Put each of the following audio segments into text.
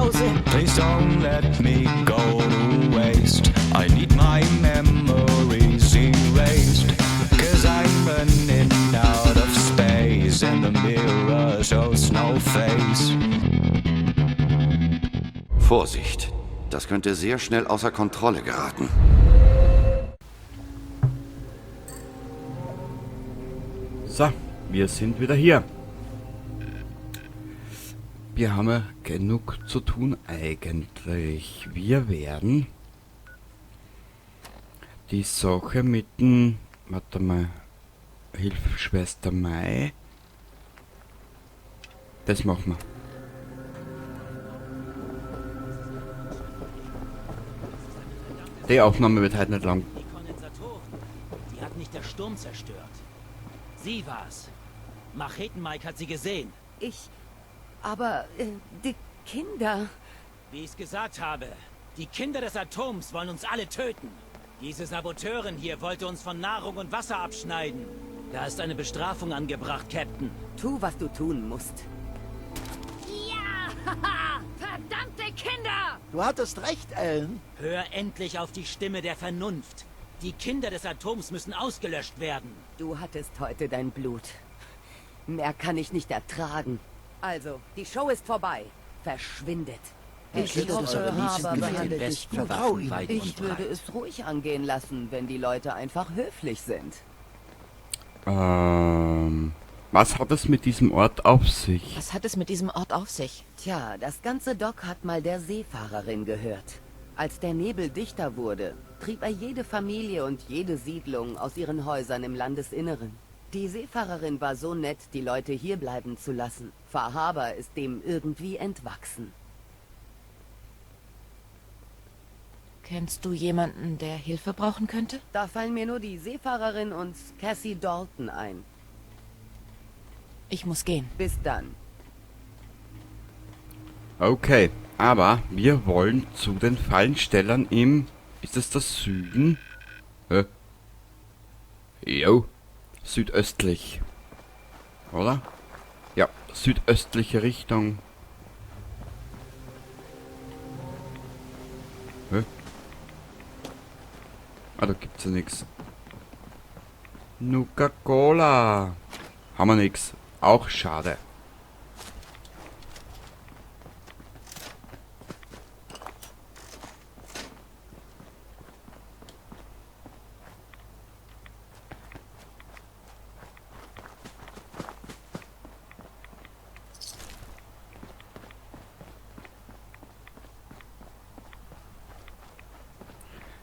Hause. Please don't let me go to waste. I need my memories erased. 'Cause I'm running out of space and the mirror shows no face. Vorsicht, das könnte sehr schnell außer Kontrolle geraten. So, wir sind wieder hier. Wir haben ja genug zu tun eigentlich. Wir werden die Sache mit dem... Warte mal. Hilf Schwester Mai. Das machen wir. Die Aufnahme wird heute nicht lang. Die Kondensatoren, die hat nicht der Sturm zerstört. Sie war's. Macheten Mike hat sie gesehen. Ich. Aber die Kinder. Wie ich's gesagt habe, die Kinder des Atoms wollen uns alle töten. Diese Saboteurin hier wollte uns von Nahrung und Wasser abschneiden. Da ist eine Bestrafung angebracht, Captain. Tu, was du tun musst. Ja! Verdammte Kinder! Du hattest recht, Ellen. Hör endlich auf die Stimme der Vernunft. Die Kinder des Atoms müssen ausgelöscht werden. Du hattest heute dein Blut. Mehr kann ich nicht ertragen. Also, die Show ist vorbei. Verschwindet. Ich Kinder des hoffe, Atoms Haber sind mit den behandelt dich besten gut. Vertrau Waffen ihnen. weit Ich und würde breit. es ruhig angehen lassen, wenn die Leute einfach höflich sind. Was hat es mit diesem Ort auf sich? Was hat es mit diesem Ort auf sich? Tja, das ganze Dock hat mal der Seefahrerin gehört. Als der Nebel dichter wurde, trieb er jede Familie und jede Siedlung aus ihren Häusern im Landesinneren. Die Seefahrerin war so nett, die Leute hier bleiben zu lassen. Far Harbor ist dem irgendwie entwachsen. Kennst du jemanden, der Hilfe brauchen könnte? Da fallen mir nur die Seefahrerin und Cassie Dalton ein. Ich muss gehen. Bis dann. Okay, aber wir wollen zu den Fallenstellern im... Ist das das Süden? Hä? Jo. Südöstlich. Oder? Ja, südöstliche Richtung. Hä? Ah, da gibt's ja nix. Nuka-Cola. Haben wir nix. Auch schade.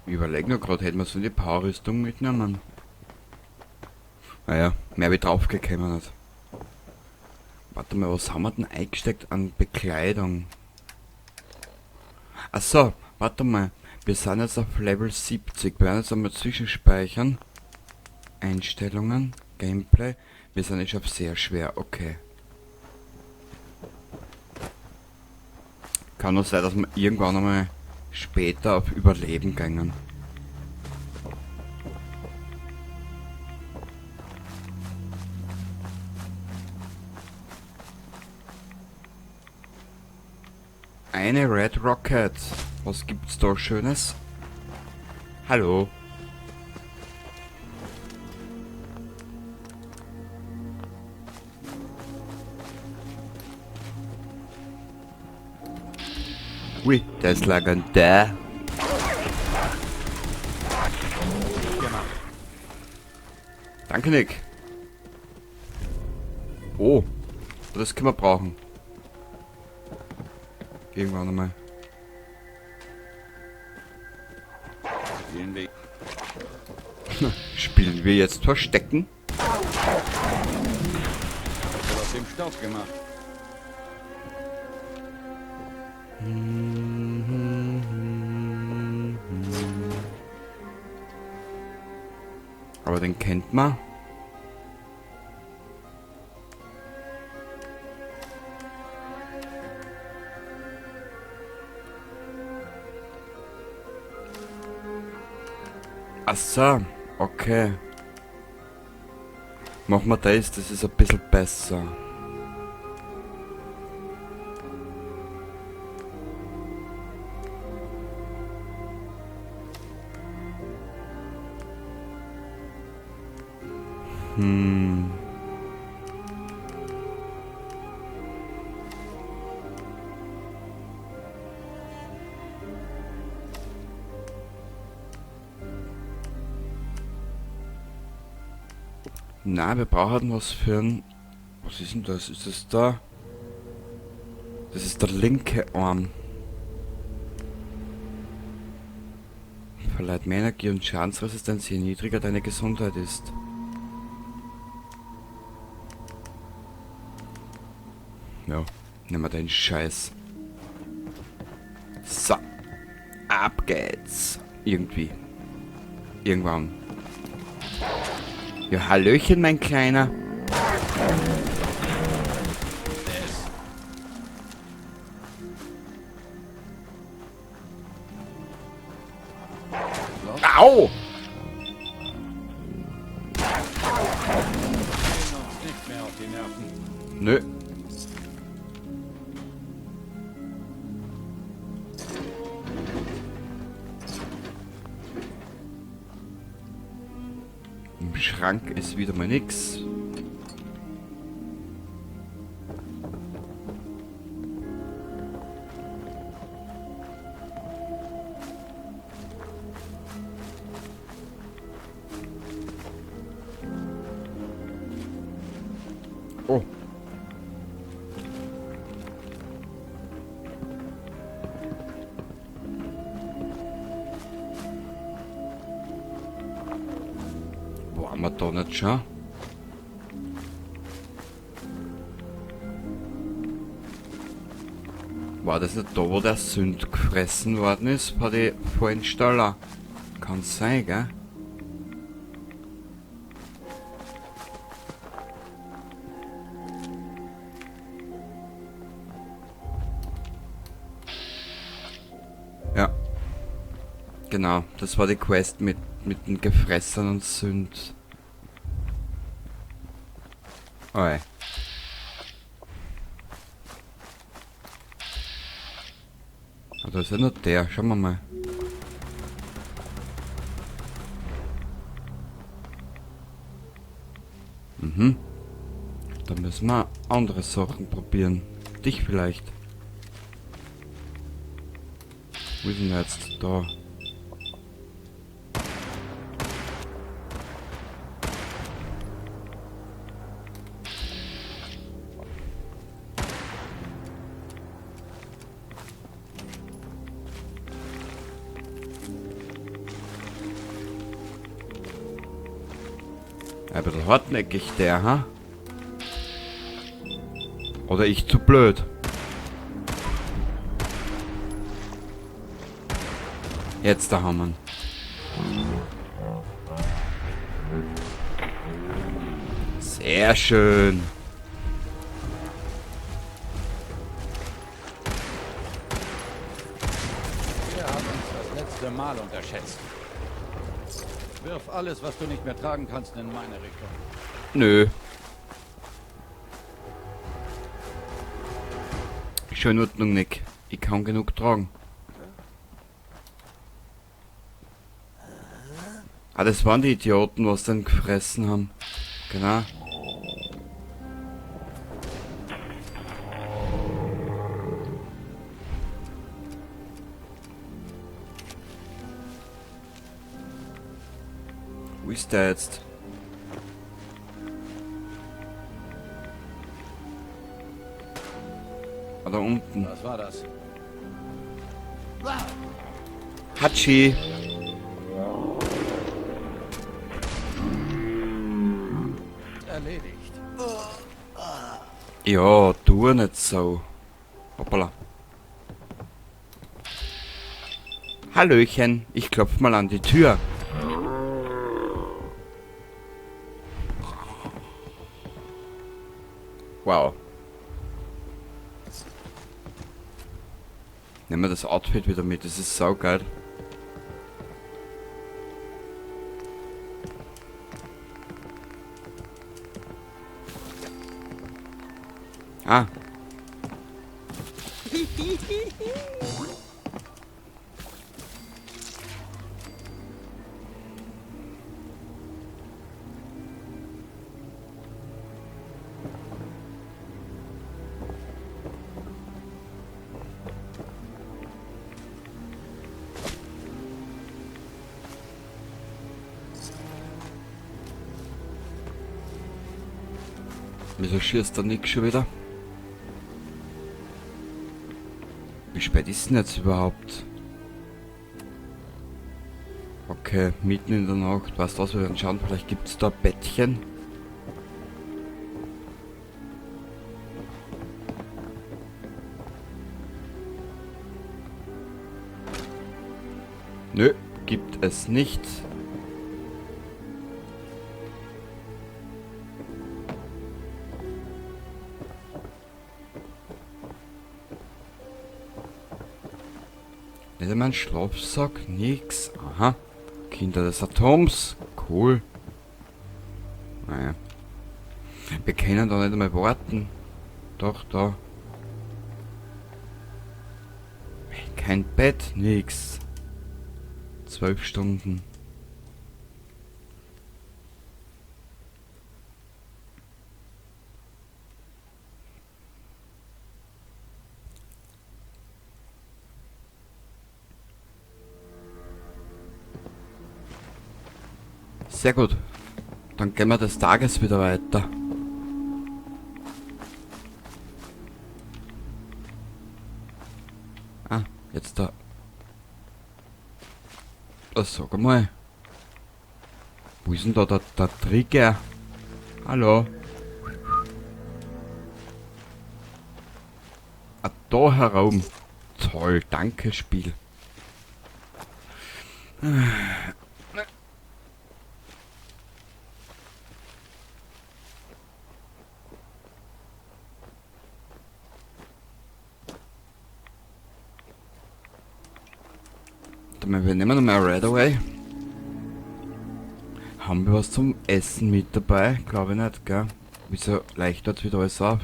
Ich überleg nur grad, hätten wir so die Powerrüstung mitnehmen? Naja, mehr wie draufgekommen nicht. Warte mal, was haben wir denn eingesteckt an Bekleidung? Achso, warte mal. Wir sind jetzt auf Level 70. Wir werden jetzt einmal zwischenspeichern. Einstellungen, Gameplay. Wir sind jetzt auf sehr schwer, okay. Kann nur sein, dass wir irgendwann einmal später auf Überleben gängen. Eine Red Rocket. Was gibt's da Schönes? Hallo. Ui, der ist legendär. Danke, Nick. Oh, das können wir brauchen. Irgendwann einmal. Spielen wir Spielen wir jetzt Verstecken? aus dem Staub gemacht. Aber den kennt man. Ach so, okay. Machen wir das, das ist ein bisschen besser. Na, wir brauchen was für ein... Was ist denn das? Ist das da? Das ist der linke Arm. Verleiht mehr Energie und Schadensresistenz, je niedriger deine Gesundheit ist. Ja, nehmen wir den Scheiß. So. Ab geht's. Irgendwie. Irgendwann. Ja, Hallöchen, mein Kleiner. Au! Nö. Im Schrank ist wieder mal nix. Oh. Waren wir da nicht schon? War das nicht da, wo der Sünd gefressen worden ist bei den Fallensteller? Kann sein, gell? Ja. Genau, das war die Quest mit den gefressenen Sünd. Oi. Ah, da ist ja nur der. Schauen wir mal. Mhm. Da müssen wir andere Sachen probieren. Dich vielleicht. Wo ist denn jetzt? Da. Ein bisschen hartnäckig der, ha? Oder ich zu blöd. Jetzt da haben wir ihn. Sehr schön. Wir haben uns das letzte Mal unterschätzt. Wirf alles, was du nicht mehr tragen kannst, in meine Richtung. Nö. Schön Ordnung, Nick. Ich kann genug tragen. Ah, das waren die Idioten, was dann gefressen haben. Genau. Wo ist der jetzt? Ah, da unten. Was war das? Hatschi! Erledigt. Ja, tu nicht so. Hoppala. Hallöchen, ich klopf mal an die Tür. Wow. Nehmen wir das Outfit wieder mit, das ist saugeil. Ah. Wieso schießt der Nick schon wieder? Wie spät ist denn jetzt überhaupt? Okay, mitten in der Nacht. Weißt du was, wir werden schauen, vielleicht gibt es da Bettchen. Nö, gibt es nicht. Nicht einmal ein Schlafsack, nix. Aha. Kinder des Atoms. Cool. Naja. Wir können da nicht einmal warten. Doch, da. Kein Bett, nix. 12 Stunden. Sehr gut. Dann gehen wir des Tages wieder weiter. Ah, jetzt da. Das sag mal. Wo ist denn da der Trigger? Hallo? Ah, da herum. Toll, danke Spiel. Wir nehmen nochmal Right Away. Haben wir was zum Essen mit dabei? Glaube ich nicht, gell? Wieso leicht dort wieder alles auf?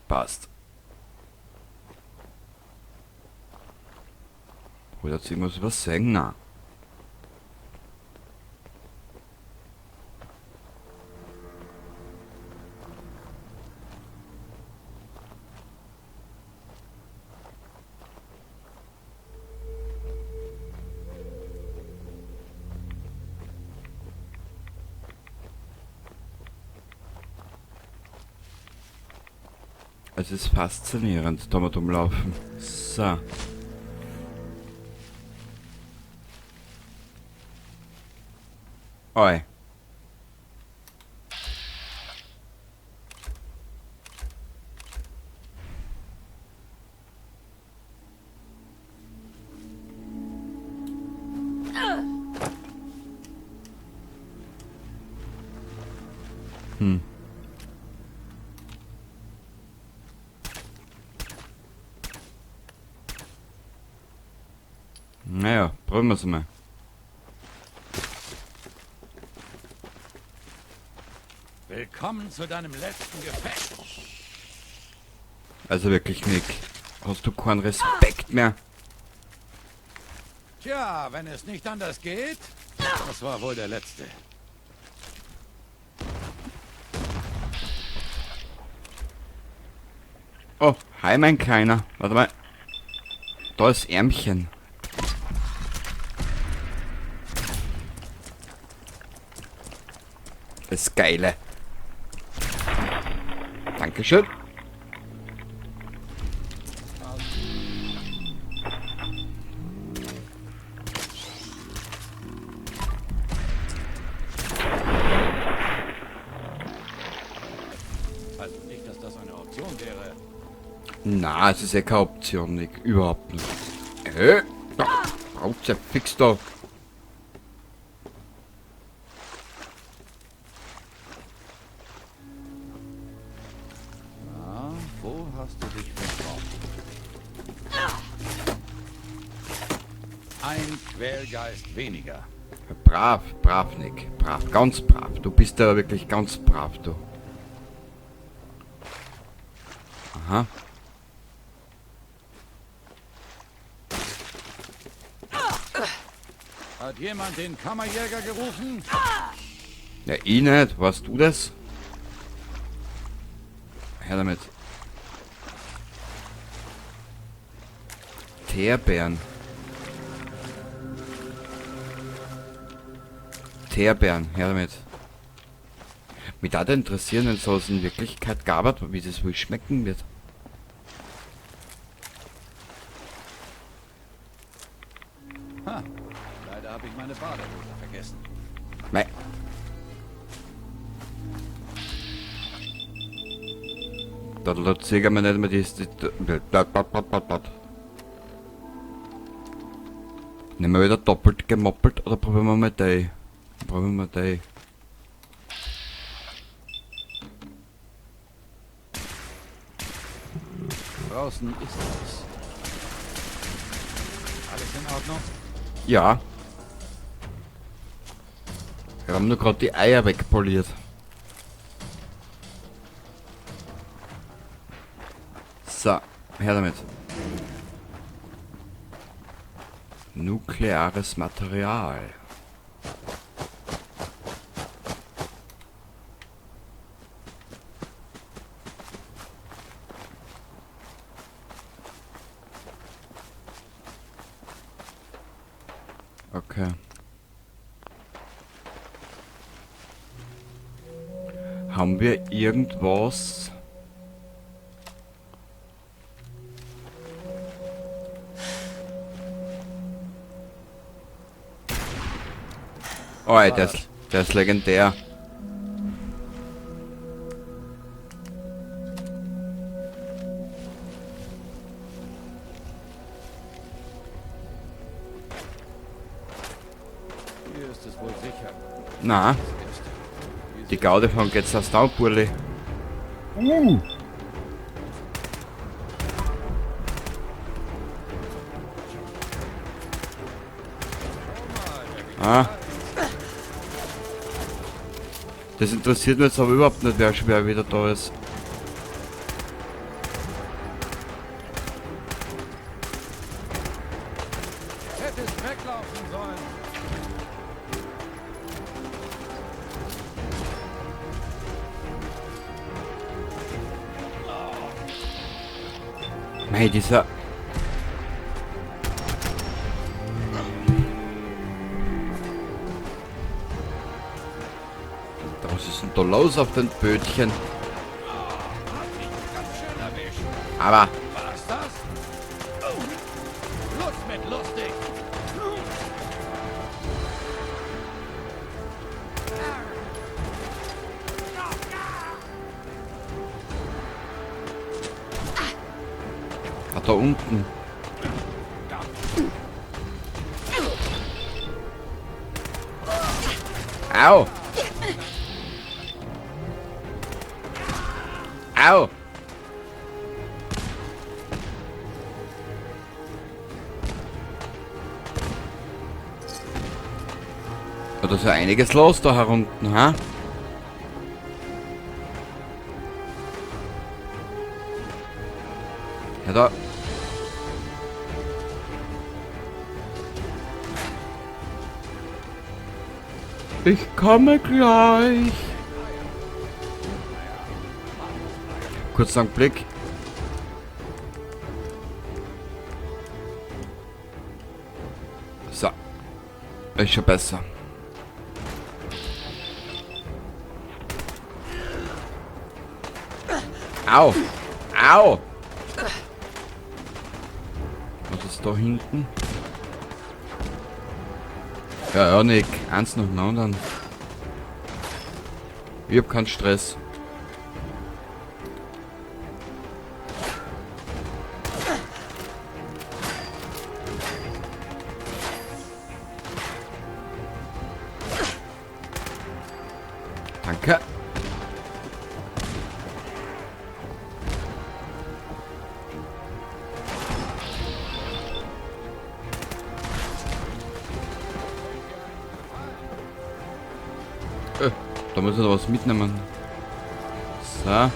Passt. Oder jetzt irgendwas übersehen? Nein. Es ist faszinierend, da mal rumlaufen. So. Oi. Naja, probieren wir es mal. Willkommen zu deinem letzten Gefecht. Also wirklich, Nick, hast du keinen Respekt mehr? Tja, wenn es nicht anders geht, das war wohl der letzte. Oh, hi mein Kleiner. Warte mal. Da ist Ärmchen. Das Geile. Dankeschön. Also nicht, dass das eine Option wäre. Na, es ist ja keine Option, Nick. Überhaupt nicht. Braucht's ja fix da. Na, wo hast du dich verkrochen? Ein Quälgeist weniger. Brav, brav, Nick. Brav, ganz brav. Du bist ja wirklich ganz brav, du. Aha. Hat jemand den Kammerjäger gerufen? Ja, ich nicht. Warst du das? Her damit. Teerbären. Teerbeeren, her damit. Mich würde interessieren, wenn sowas in Wirklichkeit gab, wie das wohl schmecken wird. Ha, leider habe ich meine Badehose vergessen. Mei. Da sehen wir nicht mehr die. Nehmen wir wieder doppelt gemoppelt oder probieren wir mal die? Probieren wir die. Draußen ist es. Alles in Ordnung? Ja. Wir haben nur gerade die Eier wegpoliert. So, her damit. Nukleares Material. Okay. Haben wir irgendwas? Oh, ey, der ist legendär. Hier ist es wohl sicher. Na, die Gaude von geht's erst auf, Burli. Ah. Das interessiert mich jetzt aber überhaupt nicht, wer schwer wieder da ist. Hättest weglaufen sollen. Mei, dieser... Was ist denn da los auf den Bötchen? Aber... Was das? Oh. Schluss mit lustig. Ah, da unten. Au! Au! Da ist ja einiges los da herunten, ha? Ja, da. Ich komme gleich. Kurzer Blick. So. Ist schon besser. Au! Au! Was ist da hinten? Ja, ja, Nick. Eins nach dem anderen. Ich hab keinen Stress. Danke. Da muss ich noch was mitnehmen. So. Ah,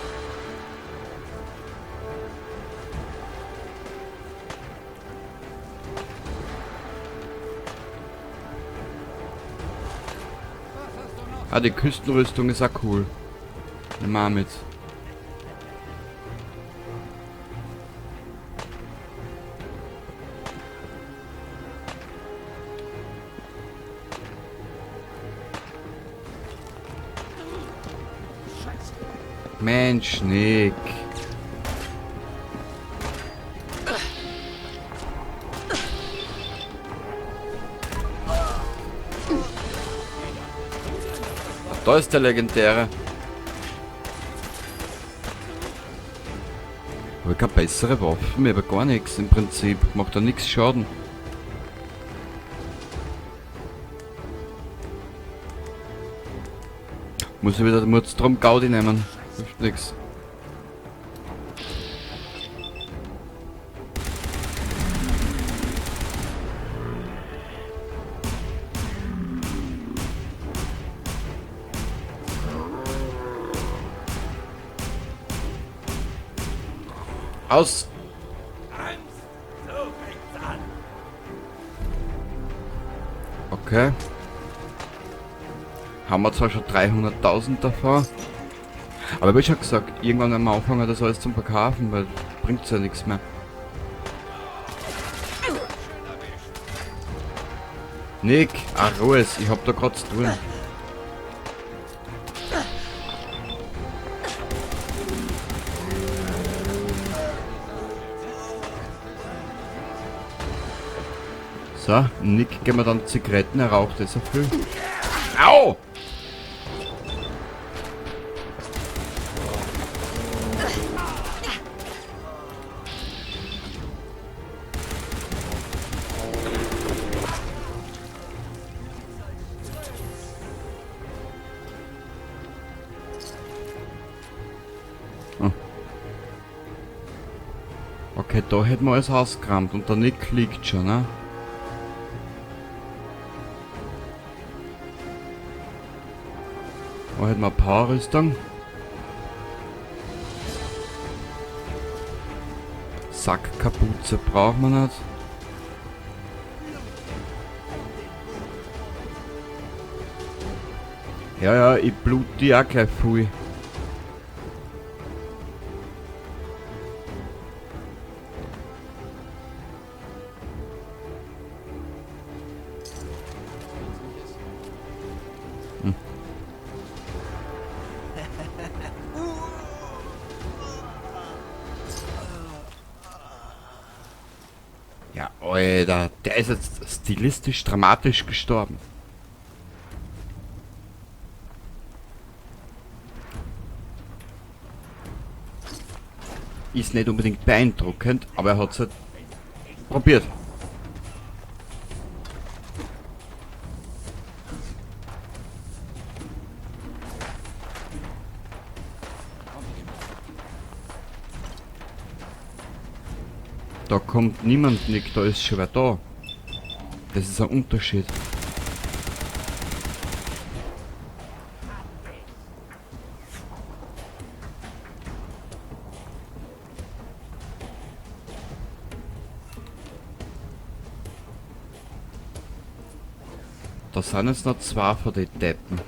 die Küstenrüstung ist auch cool. Nimm mal mit. Mensch, Nick. Ach, da ist der legendäre. Aber ich habe bessere Waffen, aber gar nichts im Prinzip. Macht da nichts Schaden. Muss ich wieder den Mordstrom Gaudi nehmen. Hilft nix. Aus! Okay. Haben wir zwar schon 300.000 davor, aber wie schon gesagt, irgendwann werden wir anfangen, das alles zum Verkaufen, weil bringt's ja nichts mehr. Nick, ach Ruhe, ich hab da grad zu tun. So, Nick, geben wir dann Zigaretten, er raucht das so viel. Au! Okay, da hätten wir alles ausgerammt und der Nick liegt schon, ne? Da hätten wir Powerrüstung. Sackkapuze brauchen wir nicht. Ja, ja, ich blute die auch gleich voll. Ja, Alter, der ist jetzt stilistisch dramatisch gestorben. Ist nicht unbedingt beeindruckend, aber er hat's halt probiert. Da kommt niemand, Nick, da ist schon wer da. Das ist ein Unterschied. Da sind jetzt noch zwei von den Deppen.